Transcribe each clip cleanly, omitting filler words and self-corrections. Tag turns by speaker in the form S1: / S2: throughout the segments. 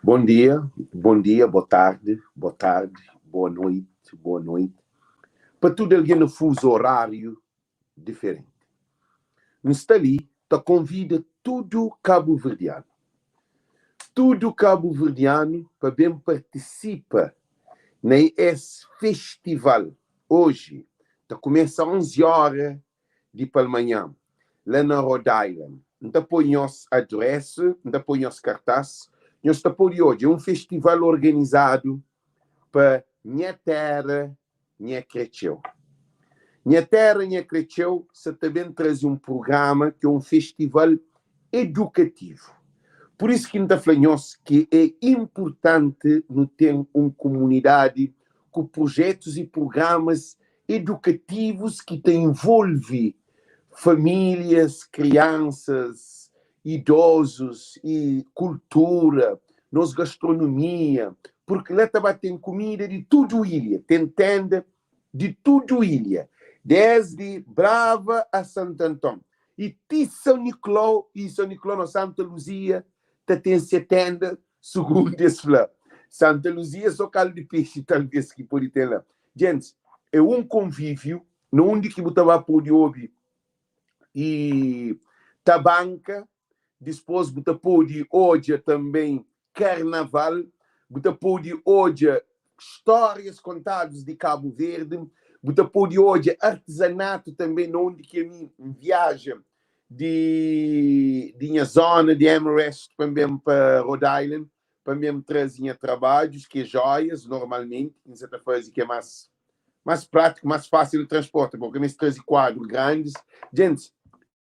S1: Bom dia, bom dia, boa tarde, boa tarde, boa noite, boa noite. Pa tudo alguém na fuso horário diferente. N sta li ta konvida tudu kabuverdianu, tudu kabuverdianu pa ben partisipa na es festival oji ta kumesa 11 ora di palmanhan la na Rhode Island. N ta poi nhos adresu, N ta poi nhos kartas, nhos ta pode odja. É un festival organizadu pa Nha Terra Nha Kretxeu. Nha Terra Nha Kretxeu sa ta ben traze un prugrama ki é un festival edukativu. Pur isu ki N ta fla nhos ki é inpurtanti nu ten un kumunidadi ku prujetus i prugramas edukativus ki ta involve famílias, kriansas, idozus i kultura, nos gastronomia, purki la ta ba ten kumida di tudu ilha, ten tenda di tudu ilha, desdi Brava a Santanton i ti São Nicolau, i São Nicolau no Santa Luzia ta ten se tenda Sugundu es fla, Santa Luzia so kaldu di pexi talves ki pode ten la. Gentis, é un konvíviu na undi ki bu ta ba pode obi i tabanka, dispôs bu ta pode odja tanben karnaval, bu ta pode odja stórias kontadus di Kabu Verdi, bu ta pode odja artizanatu tanben na undi ki ami N viaja di di nha zona di Amherst pa N ben pa Rhode Island pa N ben traze nha trabadjus ki é joias normalmenti ki N sa ta faze ki é más más prátiku más fásil di transporta bo ka meste traze kuadru grandis djentis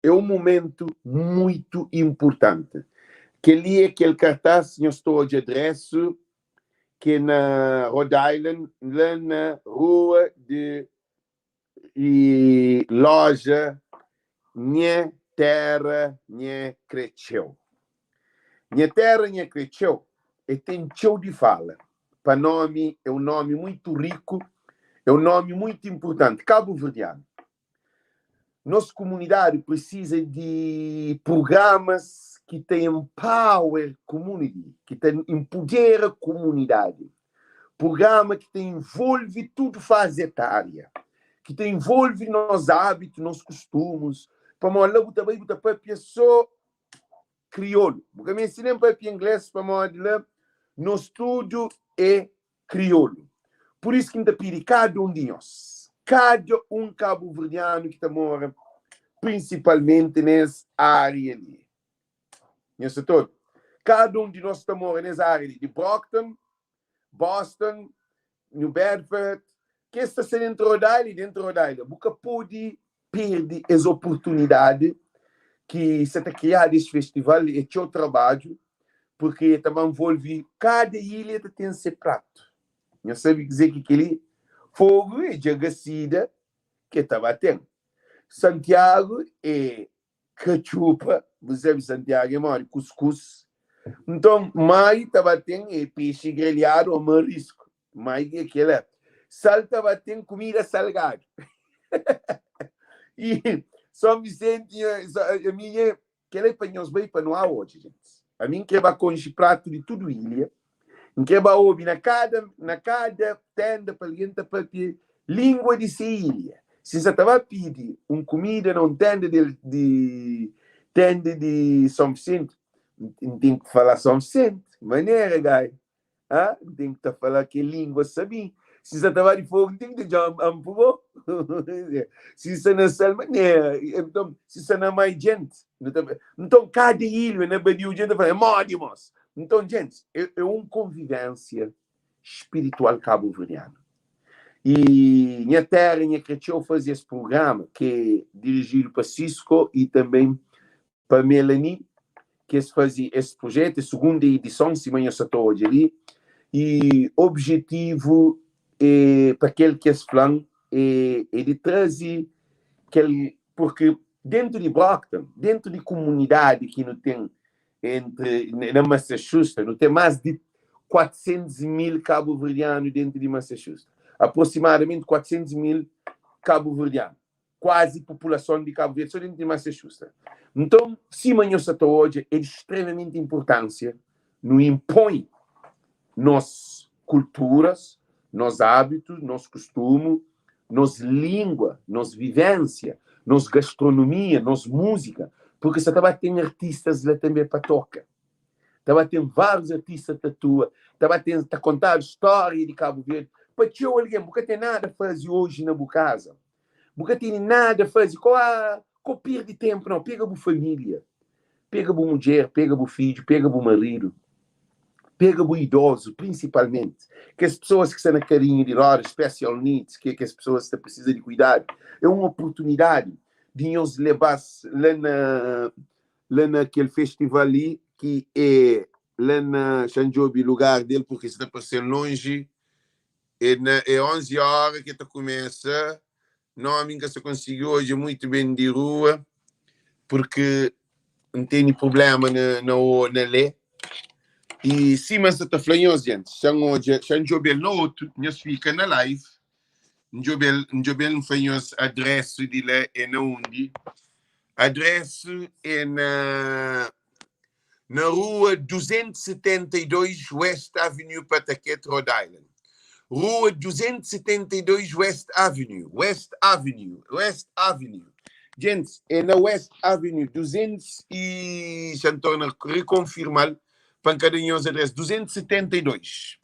S1: é un mumentu muitu inpurtanti kel-li é kel kartás nhos ta odja adresu ki é na Rhode Island la na rua di i loja Nha Terra Nha Kretxeu. Nha Terra Nha Kretxeu e ten txeu di fala pa nomi é un nomi muitu riku, é un nomi muitu inpurtanti. Kabuverdianu, nos kumunidadi prisiza di prugramas ki ta empower community, ki ta inpudera kumunidadi. Prugrama ki ta involve tudu fazi etária, ki ta involve nos ábitu, nos kustumus, pamodi la bu ta bai bu ta papia sô kriolu, bu ka meste nen papia inglês pamodi la nos tudu é kriolu. Pur isu ki N ta pidi kada un di nhos, kada un kabuverdianu ki ta mora prinsipalmenti nes ária li, Nhos sta ta obi? Kada un di nos ta mora nes ária li, di Brockton, Boston, New Bedford, kes ta sta dentu Rhode Island i dentu Rhode Island. Bu ka pode perde es oportunidadi ki sa ta kriadu es festival. É txeu trabadju, purki e ta ba nvolve kada ilha ta ten se pratu. Nhos sabe kuzê ki kel-li? Fogu é djagasida ki e ta ba ten. Santiagu é Katxupa, bu sabe Santiagu é modi? Kuskus. Nton, mai ta ba ten é pexi grelhadu ô marisku. Mai é kela. Sal ta ba ten kumida salgadu. I Son Visenti, ami nha, kela é pa nhos bai pa no odja, gentis. Ami N kre ba konxe pratu di tudu ilha. N kre ba obi na kada na kada tenda pa algen ta papia lingua di se ilha. Si N sa ta ba pidi un kumida na un tenda di di tenda di Son Visenti, N ten ki fala Son Visenti. Manera gai, ah, N ten ki ta fala kel lingua sabi. Si N sa ta ba di Fogu, N ten ki ta dja anpu bo. Si N sta na Sal, manera. Nton, si N sta na Mai Djenti, nu ta nton kada ilha na Badiu djenti ta fala, é modi mos? Nton, djentis, é, é un konvivénsia spiritual kabuverdianu. I Nha Téra Nha Kretxeu faze es prugrama ki é dirijidu pa Cisco i tanben pa Melanie, ki es faze es prujetu, é sugunda idison, sima nhos sa ta odja li. I objetivu é, pa kel ki es fla-m, é, é di traze kel, purki dentu di Brockton, dentu di kumunidadi ki nu ten Entri na Massachusetts, nu ten más di 400 mil kabuverdianu dentu di Massachusetts. Aproximadamenti 400 mil kabuverdianu, kuazi populason di Kabu Verdi so dentu di Massachusetts. Nton, sima nhos sa ta odja, é di stremamenti inpurtánsia nu inpoi. nos kulturas, nos ábitus, nos kustumu, nos língua, nos vivénsia, nos gastronomia, nos múzika, purki sa ta ba ten artistas la tanbe pa toka. Ta ba ten várius artista ta atua, ta ba ten, ta kontadu stória di Kabu Verdi pa txeu algen. Bu ka ten nada faze oji na bu kaza, bu ka tene nada faze, ko a ko pirdi tenpu nau, pega bu família, pega bu mudjer, pega bu fidju, pega bu maridu, pega bu idozu, prinsipalmenti kes pesoas ki sta na karinhu di roda, special needs, ki é kes pesoas ki ta prisiza di kuidadu. É un oportunidadi di nhos leba-s la na la na kel festival li ki é la na xa N djobe lugar del purki sta parse-m lonji é na é 11 ora ki ta kumesa nomi N ka sta konsigi odja muitu ben di rua purki N tene prublema na na na lé i sima N sta ta fla nhos djenti xa N odja xa N djobe-l na otu nhos fika na live N djobe-l N djobe-l N fla nhos adresu di la é na undi adresu é na na rua 272 West Avenue, Pawtucket, Rhode Island. Rua 272 West Avenue, West Avenue, West Avenue. Gents, é na West Avenue, 200 e... Xa N torna rekonfirma-l pa N ka da nhos adresu. 272.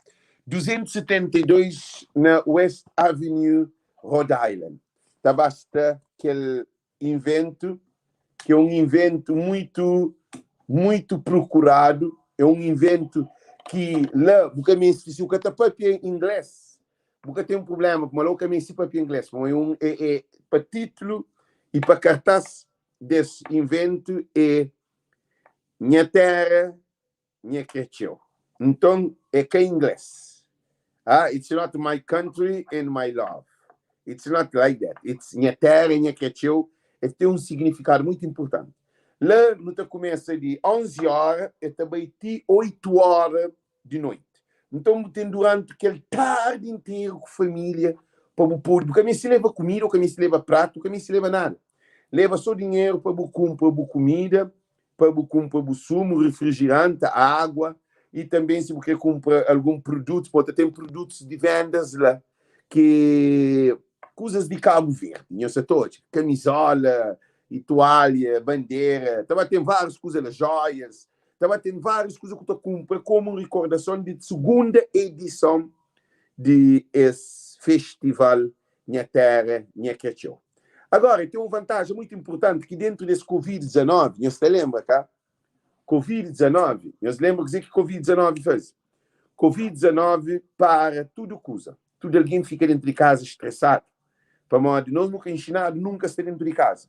S1: 272 na West Avenue, Rhode Island. Ta ba sta kel inventu ki é un inventu muitu muitu prokuradu, é un inventu ki la bu ka meste, si bu ka ta papia inglês, bu ka ten prubléma, pamodi la bu ka meste papia inglês, pamodi é un é é pa titlu i pa kartás des inventu é Nha Téra Nha Kretxeu. Nton é ka inglês. Ah, it's not my country and my love. It's not like that. It's nha terra, nha kretxeu. El ten un signifikadu muitu inpurtanti. La nu ta kumesa di 11 óra el ta bai ti 8 óra di noiti. Nton bu ten duranti kel tardi interu ku família pa bu pode. Bu ka meste leba kumida, bu ka meste leba pratu, bu ka meste leba nada. Leba sô dinheru pa bu kunpra bu kumida pa bu kunpra bu sumu, rifrijirante, água i tanbê si bu krê kunpra algun produtu, pode ta ten produtus di vendas la ki kuzas di Kabu Verdi, nhos sa ta odja, kamizola i tualha, bandera, ta ba ten várius kuza la, joias, ta ba ten várius kuza ku ta kunpra komu rikordason di sugunda edison di es festival Nha Téra, Nha Kretxeu. Agora, ten un vantajen muitu inpurtanti ki dentu des Covid 19, nhos ta lenbra ka? Covid 19, nhos lenbra kuzê ki Covid 19 faze? Covid 19 para tudu kuza. Tudu algen fika dentu di kaza stresadu, pamodi nos nu ka inxinadu nunka sta dentu di kaza.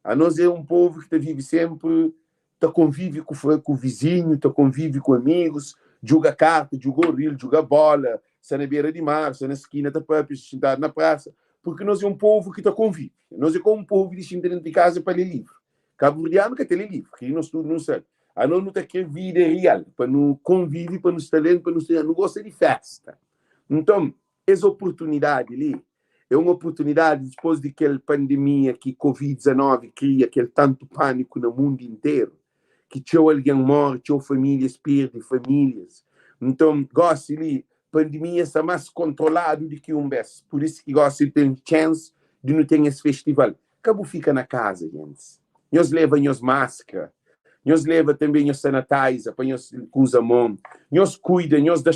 S1: Anos é un povu ki ta vive senpri ta konvive ku ku vizinhu, ta konvive ku amigus, djuga karta, djuga oril, djuga bola, sta na bera di mar, sta na skina ta papia, xintadu na prasa, purki nos é un povu ki ta konvive. Nos é ka un povu di xinta dentu di kaza pa lé livru. Kabuverdianu ka ta lé livru, kel-li nos tudu nu sabe. Anos nu ta kre vida real, pa nu konvive, pa nu sta lendo, pa nu sta. Nu gosta di festa. Nton, es oportunidadi li é un oportunidadi dipôs di kel pandemia ki Covid 19 kria kel tantu pâniku na mundu interu, ki txeu algen móre, txeu famílias perde famílias. Nton, gósi li, pandemia sta más kontroladu di ki un bês. Pur isu ki gósi ten chance di nu ten es festival. Ka bu fika na kaza, gentis. Nhos leba nhos maskra, nhos leba tanbe nhos sanitizer pa nhos kuza mon. Nhos kuida, nhos da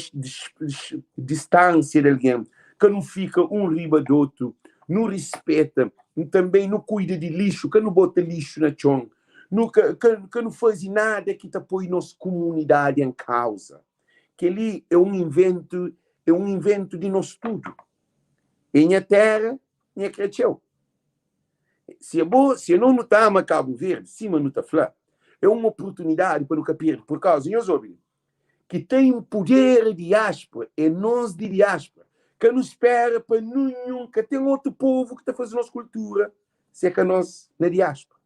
S1: distansia di algen, ka nu fika un riba di otu. Nu rispeta, tanbe nu kuida di lixu, ka nu bota lixu na txon. Nu ka ka nu faze nada ki ta poi nos kumunidadi en kauza. Kel-li é un inventu, é un inventu di nos tudu. É nha téra, nha kretxeu. Si é bo, si anos nu ta ama Kabu Verdi, sima nu ta fla, é un oportunidadi pa nu ka perde, pur kauza, nhos obi, ki ten puder di diáspora é nos di diáspora. Ka nu spera pa ninhun, ka ten otu povu ki ta faze nos kultura si é ka nos na diáspora.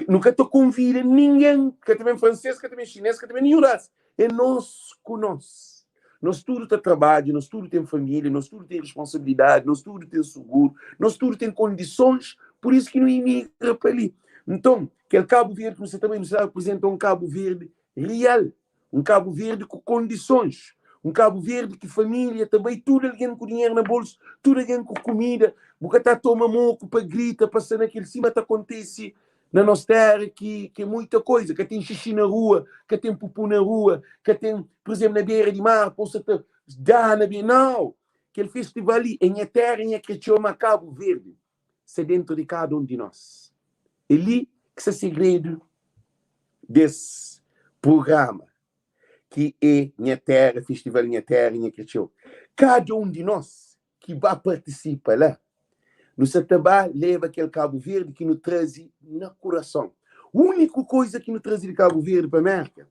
S1: Nu ka ta konvida ningen, ka ta ben fransês, ka ta ben xinês, ka ta ben ninhun rasa. É nos ku nos. Nos tudu ta trabadja, nos tudu ten família, nos tudu ten responsabilidadi, nos tudu ten suguru, nos tudu ten kondisons, pur isu ki nu imigra pa li. Nton, kel Kabu Verdi ki nu sta ta bai, nu sta ta reprezenta un Kabu Verdi real, un Kabu Verdi ku kondisons. Un Kabu Verdi ki família ta bai, tudu algen ku dinheru na bolsu, tudu algen ku kumida, bu ka ta toma moku pa grita, pa sta na kel sima ta kontese na nos téra ki ki é muita koiza, ka ten xixi na rua, ka ten pupu na rua, ka ten, pur izénplu, na bera di mar, pa bu sa ta dana be, nau! Kel festival li é nha téra, nha kretxeu, ma Kabu Verdi sta dentu di kada un di nos. É li ki sta segredu des prugrama. ki é Nha Téra, Festival Nha Téra, Nha Kretxeu. Kada un di nos ki ba partisipa la, nu sa ta ba leba kel Kabu Verdi ki nu traze na kurason. Úniku koiza ki nu traze di Kabu Verdi pa Mérka,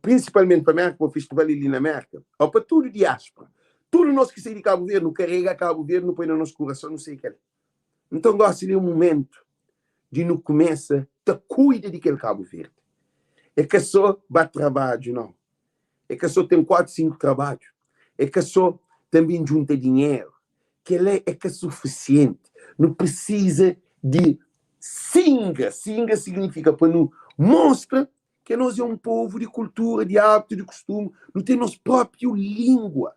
S1: prinsipalmenti pa Mérka, pa festival li na Mérka, ô pa tudu diáspora, tudu nos ki sai di Kabu Verdi, nu karega Kabu Verdi, nu poi na nos kurason, nu sai ku el. Nton gósi li é mumentu di nu kumesa ta kuida di kel Kabu Verdi. É ka sô ba trabadju, nau. É ka sô ten 4, 5 trabadju. É ka sô tanbê djunta dinheru. Kel-la é ka sufisienti. Nu prisiza di singa. Singa signifika pa nu mostra ki anos é un povu di kultura, di ábitu, di kustumu. Nu ten nos própiu língua.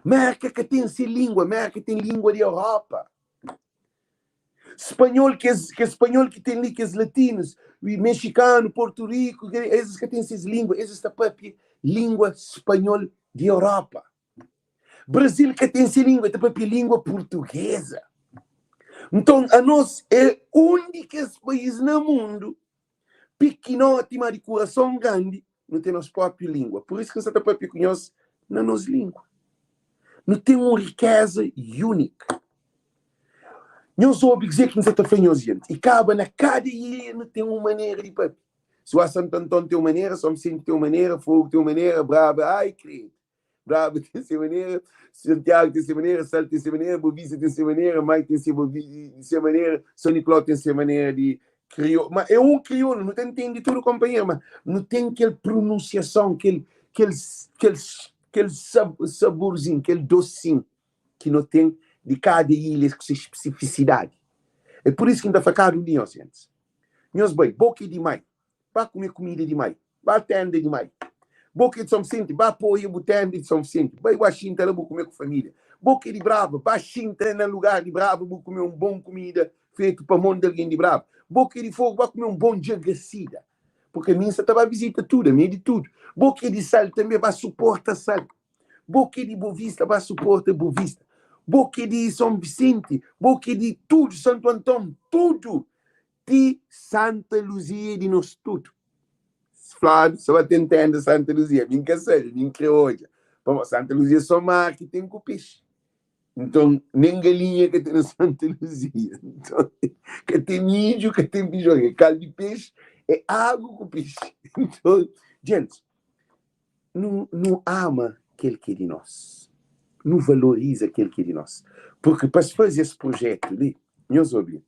S1: Merka ka ten se língua, Merka ten língua di Europa. Spanhol, kes, kes spanhol ki ten li, kes latinos, mexikanu, Portu Riku, es ka ten ses língua, es ta papia língua spanhol di Europa. Brasil ka ten se língua, ta papia língua portuguesa. Nton, anos é un di kes país na mundu pikinoti ma di kurason grandi, nu ten nos própi língua. Pur isu ki N sta ta pâpia ku nhos na nos língua. Nu ten un rikéza úniku. Nhos obi kuzê ki N sta ta fla nhos, jenti. I kaba na kada ilha nu ten un manera di pâpia. Si o Santu Anton ten un manera, Son Visenti ten un manera, Fogu ten un manera, Braba, ai kredu! Braba ten se manera, Santiagu ten se manera, Sal ten se manera, Bovista ten se manera, Mai ten se se manera, São Nicolau ten se manera di kriolu. Ma é un kriolu, nu ta ntende tudu konpanheru, ma nu ten kel pronunsiason, kel kel kel kel saborzinhu, kel dosin ki nu ten di kada ilha ku se spesifisidadi. É pur isu ki N ta fla kada un di nhos, gentis, nhos bai, bo ki é di Mai, Ba kume kumida di mai. Ba tenda di mai. Bo ki é di São Vicente, ba apoia bu tenda di São Vicente. Bai ba xinta la bu kume ku família. Bo ki é di Brava, ba xinta na lugar di Brava bu kume un bon kumida fetu pa mon di algen di Brava. Bo ki é di Fogo, ba kume un bon djagasida. Purki ami N sa ta ba vizita tudu, ami é di tudu. Bo ki é di Sal tanbe, ba suporta Sal. Bo ki é di Bovista, ba suporta Bovista. Bo ki é di São Vicente, bo ki é di tudu, Santu Anton, tudu. Ti Santa Luzia é di nos tudu. Fladu sa ba ten tenda Santa Luzia. Mi N ka sabe, mi N kre odja. Pamodi Santa Luzia é so mar ki ten ku pexi. Nton, nen galinha ka ten na Santa Luzia. Nton, ka ten midju, ka ten fijon. É kaldu di pexi, é agu ku pexi. Nton, djentis, Nu nu ama kel ki é di nos. Nu valoriza kel ki é di nos. Purki pa es faze es prujétu li, nhos obi,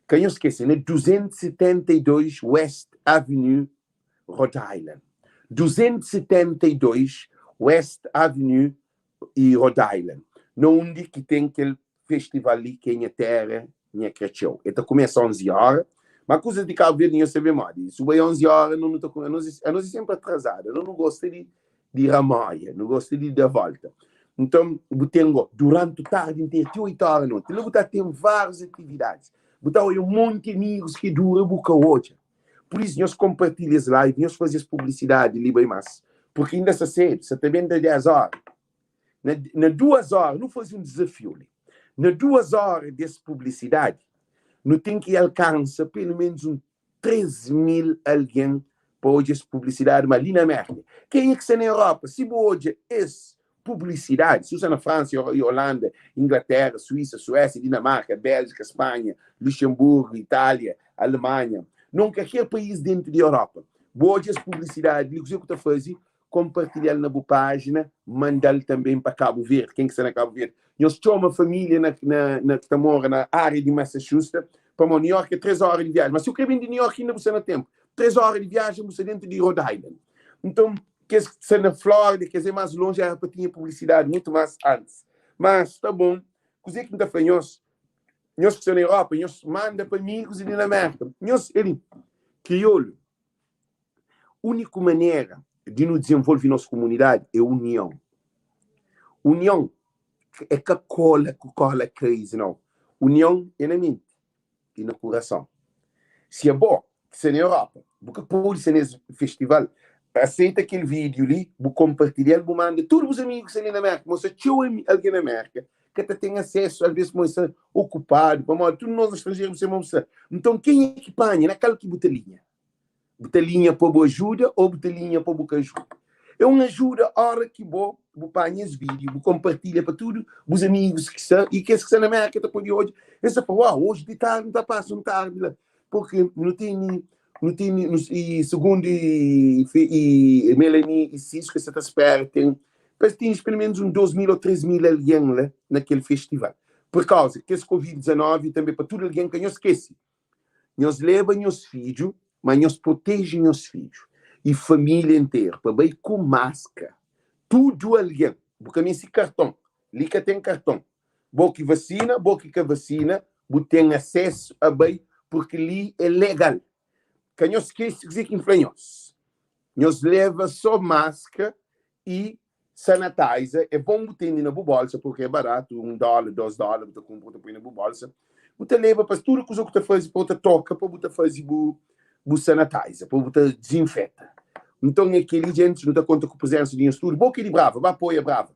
S1: ka nhos skese, na 272 West Avenue, Rhode Island. 272 West Avenue i Rhode Island, na undi ki ten kel festival li ki é Nha Téra, Nha Kretxeu. El ta kumesa 11 óra, ma kuzas di Kabu Verdi nhos sabe modi, si bu bai 11 óra no nu ta kume, anos anos é senpri atrazadu, anos nu gosta di di ramoia, nu gosta di da volta. Nton, bu ten go duranti tardi interu ti 8 óra noti, la bu ta ten várius atividadis, bu ta odja un monti amigus ki dura bu ka odja. Pur isu, nhos konpartilha es live, nhos faze es publisidadi li bai más, purki inda sta sedu, sa ta ben da 10 óra. Na, na duas óra, nu faze un dizafiu li. Na duas óra des publisidadi, nu ten ki alkansa pelu ménus un 3 mil algen pa odja es publisidadi, má li na Mérka. Kenha ki sta na Europa, si bu odja es publisidadi, si bu sta na Fransa, Holanda, Inglatéra, Suísa, Suésia, Dinamarka, Béljika, Spanha, Luxenburgu, Itália, Alemanha, non kalker país dentu di Europa, bu odja es publisidadi li, kuzê ku ta faze? Konpartilha-l na bu pájina, manda-l tanben pa Kabu Verdi, ken ki sta na Kabu Verdi. Nhos txoma família na, na, na ki ta mora na ária di Massachusetts, pamodi New York é 3 óra di viajen. Ma si bu krê ben di New York inda bu sta na ténpu. 3 óra di viajen bu sta dentu di Rhode Island. Nton, kes ki sta na Flórida, kes é más lonji, éra pa tinha publisidadi mutu más antis. Mas, sta bon. Kuzê ki N ta fla nhos? Nhos ki sta na Europa, nhos manda pa amigus li na Mérka. Nhos, el li, kriolu, úniku manera di. di nu dizenvolve nos kumunidadi é union. Union é ka kola ku kola crazy nau. Union é na menti i na kurason. Si abo ki sta na Europa bu ka pode sta nes festival, aseita kel vídiu li, bu konpartilha-l, bu manda tudu bus amigu ki sta li na Merka. Mostra txeu algen na Merka ka ta ten asesu, alvês pamodi sta okupadu, pamodi tudu nos na stranjeru bu sabe ma bu sta. Nton kenha ki panha na kal ki bu ta linha? Bu ta linha pa bu ajuda ô bu ta linha pa bu ka ajuda? É un ajuda óra ki bo bu panha es vídiu, bu konpartilha pa tudu bus amigus ki sta i kes ki sta na Mérka ta pode odja. Es ta fla, Uau, oji di tardi nu ta pasa un tardi la. Purki nu tene, nu tene, i sugundu i Melanie i Cisco es sa ta spera ten pa es atinji peloménus un 2000 ô 3000 algen la na kel festival. Pur kauza kes Covid 19 i tanbê pa tudu algen ka nhos skese Nhos leba nhos fidju, ma nhos proteje nhos fidju i família interu pa bai ku maskra. Tudu algen, bu ka meste karton, li ka ten karton. Bo ki vasina, bo ki ka vasina, bu ten asesu a bai purki li é legal. Ka nhos skese kuzê ki N fla nhos. Nhos leba so maskra i Sanitizer é bon bu tene na bu bolsa purki é baratu, un dóla, dos dóla bu ta kunpra bu ta poi na bu bolsa. Bu ta leba pa tudu kuza ku ta faze pa bu ta toka pa bu ta faze bu bu sanitizer, pa bu ta dizinfeta. Nton é keli gentis, nu ta konta ku prizensa di nhos tudu. Bo ki é di Brava, ba apoia Brava.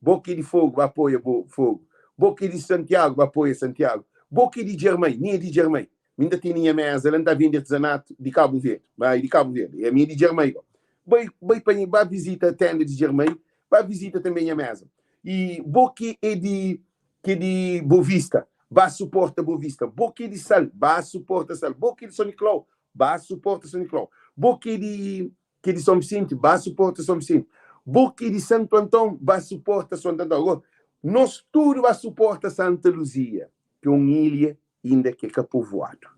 S1: Bo ki é di Fogo, ba apoia bo Fogo. Bo ki é di Santiago, ba apoia Santiago. Bo ki é di Djermai, mi é di Djermai. Mi nta tene nha mesa la, nta vende artezanatu di Kabu Verdi. Ba, é di Kabu Verdi. E ami é di Djermai go. Bai, bai pa nha, ba vizita tenda di Djermai, ba vizita tanbe nha mesa. I bo ki é di, ki é di Bovista, ba suporta Bovista. Bo ki é di Sal, ba suporta Sal. Bo ki é di Son Niklau, ba suporta Son Niklau. Bo ki é di, ki é di Son Visenti, ba suporta Son Visenti. Bo ki é di Santu Anton, ba suporta Santu Anton. Agora, nos tudu ba suporta Santa Luzia, ki é un ilha inda ki é ka povoadu.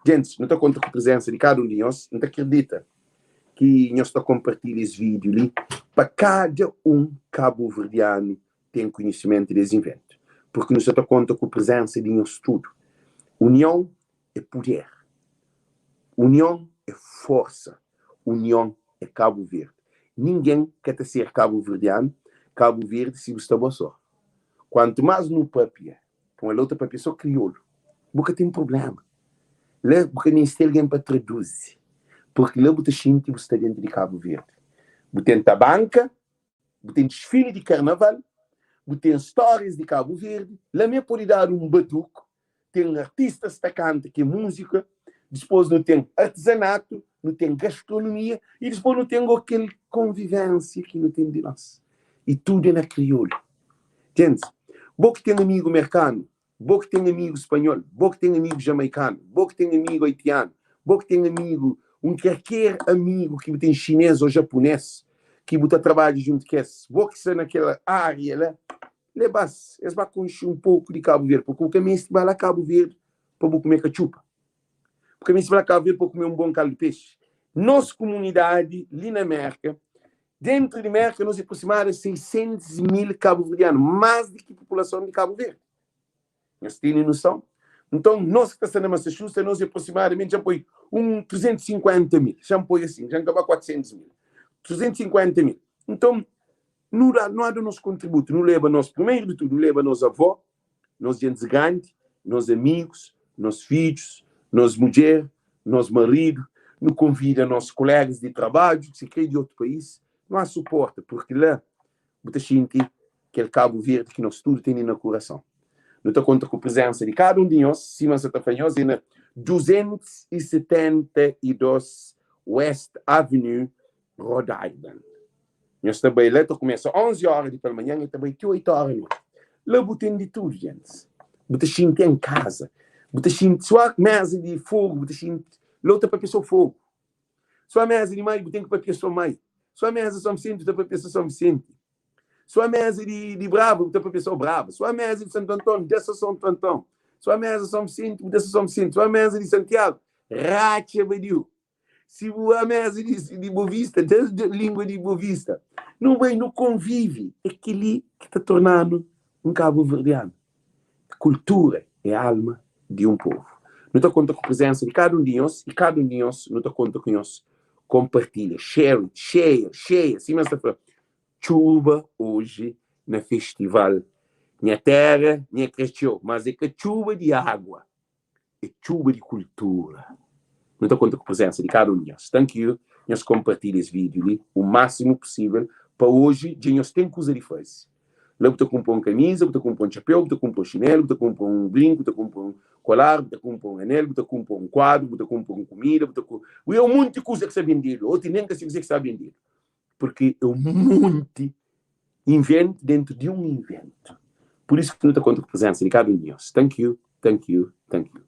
S1: Gentis, nu ta konta ku prizensa di kada un di nhos. N ta kridita ki nhos ta konpartilha es vídiu li pa kada un kabuverdianu ten konhisimentu di es inventu, purki nu sa ta konta ku prizensa di nhos tudu. Union é puder, union é forsa, union é Kabu Verdi. Ningen ka ta ser kabuverdianu, Kabu Verdi, si bu sta bo so. Kuantu más nu papia Pon el ta papia so kriolu. Bu ka ten prublema. La bu ka meste algen pa traduzi, purki la bu ta xinti bu sta dentu di Kabu Verdi. Bu ten tabanka, bu ten disfili di karnaval, bu ten stórias di Kabu Verdi. La mê pode dadu un batuku, ten artistas ta kanta ki é múzika, dispôs nu ten artizanatu, nu ten gastronomia i dispôs nu ten go kel konvivénsia ki nu ten di nos. I tudu é na kriolu. Gentis, bo ki ten amigu merkanu, bo ki ten amigu spanhol, bo ki ten amigu jamaikanu, bo ki ten amigu aitianu, bo ki ten amigu, un kerker amigu ki bu ten xinês ô japunês ki bu ta trabadja djuntu ku es, bo ki sta na kel ária la, leba-s, es ba konxe un poku di Kabu Verdi, purki bu ka meste ba la Kabu Verdi pa bu kume katxupa, bu ka meste ba la Kabu Verdi pa bu kume un bon kaldu pexi. Nos kumunidadi li na Mérka Dentru di Merka nos é aproximadu 600 mil kabuverdianu, más di ki populason di Kabu Verdi. Nhos tene noson? Nton, nos ki ta sta na Massachusetts, nos é aproximadamenti, dja N poi un 350 mil, dja N poi asin, dja N ka ba 400 mil, 350 mil. Nton, nu da, nu a da nos kontributu, nu leba nos, primeru di tudu, nu leba nos avó, nos gentis grandi, nos amigus, nos fidjus, nos mudjer, nos maridu, nu konvida nos kolegas di trabadju, si krê di otu país, nu a suporta, purki la bu ta xinti kel Kabu Verdi ki nos tudu tene na kurason. Nu ta konta ku prizensa di kada un di nhos, sima N sa ta fla nhos, é na 272 West Avenue, Rhode Island. Nhos ta bai la, ta kumesa 11 óra di palmanhan e ta bai ti 8 óra noti. La bu ten di tudu, gentis. Bu ta xinti en kaza. Bu ta xinti sua mesa di fogu, bu ta xinti la u ta papia so fogu. Sua mesa di mai, bu ten ki papia so mai. Sua mesa São Vicente, bu ta papia so São Vicente. Sua mesa di, di Brava, bu ta papia so Brava. Sua mesa di Santo Antônio, da so Santo Antônio. Sua mesa São Vicente, bu da so São Vicente. Sua mesa di Santiago, ratxa badiu. Si bu a mesa di, di Bovista, da língua di Bovista. Nu bai, nu konvive. É kel-li ki ta torna-nu un kabuverdianu. Kultura é alma di un povu. Nu ta konta ku prezénsa di kada un di nhos i kada un di nhos nu ta konta ku nhos. Konpartilha, share it, share, share, sima es ta fla. Txuba oji na festival Nha terra nha kretxeu, mas é ka txuba di agua, é txuba di kultura. Nu ta konta ku prezensa di kada un di nhos. Thank you, nhos konpartilha es vídeo li o máximo possível pa oji dja nhos ten kuza di faze. La bu ta kunpra un kamiza, bu ta kunpra un txapéu, bu ta kunpra un xinélu, bu ta kunpra un brinku, bu ta kunpra un kolar, bu ta kunpra un anel, bu ta kunpra un kuadru, bu ta kunpra un kumida, bu ta kunpra un monti kuza ki sta bendedu. Oti nen ka si kuzê ki sta bendedu. Purki é un monti invent dentu di un inventu. Pur isu ki nu ta konta ku prezensa di kada un di nhos. Thank you, thank you, thank you.